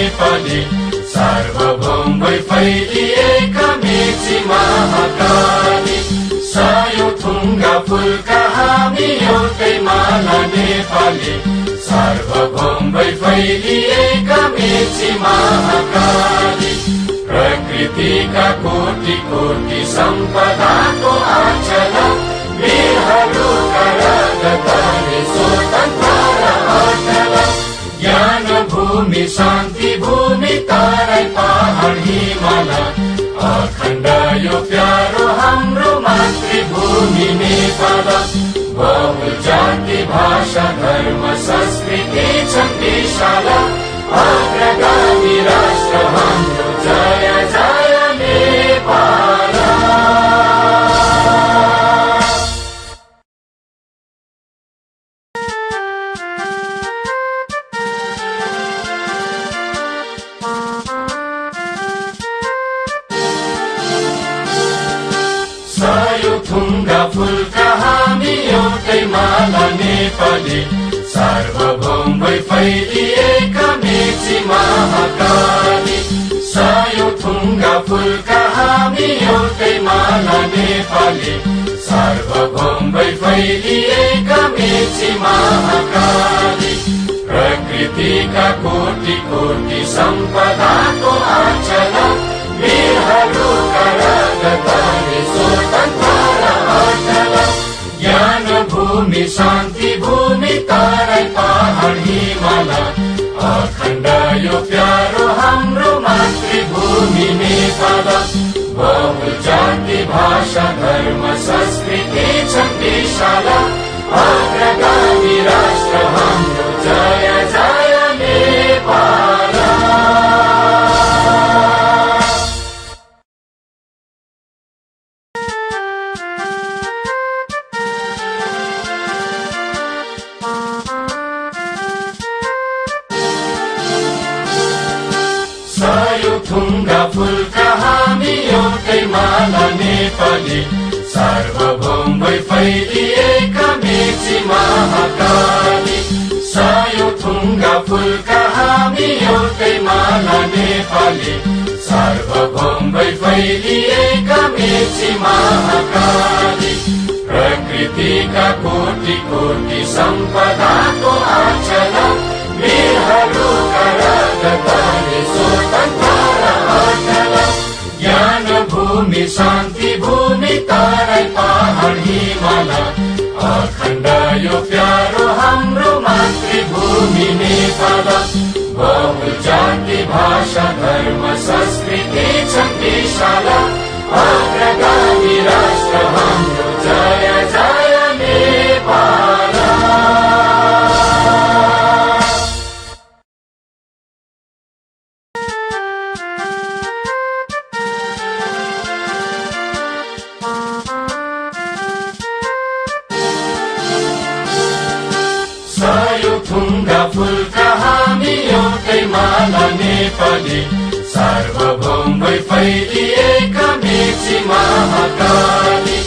नेपाली सार्वभौम भई फैलिएका मेची महाकाली सयौं थुङ्गा फुलका हामी एउटै माला नेपाली सार्वभौम भई फैलिएका मेची महाकाली प्रकृतिका कोटि कोटि सम्पदाको आचल वीरहरूका रगतले स्वतन्त्र र अचल ज्ञान भूमि शान्ति भूमि तराई पहाड हिमाल अखण्ड यो प्यारो हाम्रो मातृभूमि नेपाल बहु जाति भाषा धर्म संस्कृति छन् विशाल अग्रगामी राष्ट्र हाम्रो जय जय नेपाल। सयौं थुङ्गा फुलका हामी एउटै माला नेपाली सार्वभौम भई फैलिएका मेची महाकाली सयौं थुङ्गा फुलका हामी एउटै माला नेपाली सार्वभौम भई फैलिएका मेची महाकाली प्रकृतिका कोटि कोटि सम्पदाको आचल वीरहरूका रगतले स्वतन्त्र र अचल ज्ञान भूमि शान्ति भूमि तराई पहाड हिमाल अखण्ड यो प्यारो हाम्रो मातृभूमि नेपाल बहु जाति भाषा धर्म संस्कृति छन् विशाल अग्रगामी राष्ट्र हाम्रो जय जय नेपाल। सयौं थुङ्गा फुलका हामी एउटै माला नेपाली सार्वभौम भई फैलिएका मेची महाकाली सयौं थुङ्गा फुलका हामी एउटै माला नेपाली सार्वभौम भई फैलिएका मेची महाकाली प्रकृतिका कोटि कोटि सम्पदाको आचल वीरहरूका रगतले स्वतन्त्र र अचल ज्ञान भूमि शान्ति भूमि तराई पहाड हिमाल अखण्ड यो प्यारो हाम्रो मातृभूमि नेपाल बहु जाति भाषा धर्म संस्कृति छन् विशाल अग्रगामी राष्ट्र हाम्रो जय जय नेपाल। सयौं थुङ्गा फुलका हामी एउटै माला नेपाली सार्वभौम भई फैलिएका मेची महाकाली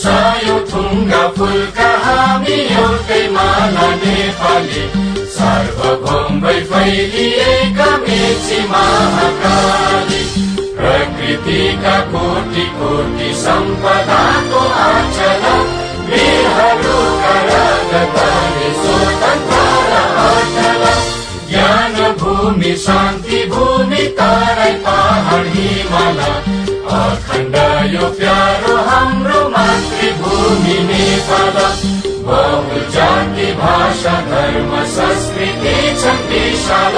सयौं थुङ्गा फुलका हामी एउटै माला नेपाली सार्वभौम भई फैलिएका मेची महाकाली प्रकृतिका कोटि कोटि सम्पदाको आचल वीरहरूका रगतले स्वतन्त्र र अचल ज्ञान भूमि शान्ति भूमि तराई पहाड हिमाल अखण्ड यो प्यारो हाम्रो मातृभूमि नेपाल बहु जाति भाषा धर्म संस्कृति छन् विशाल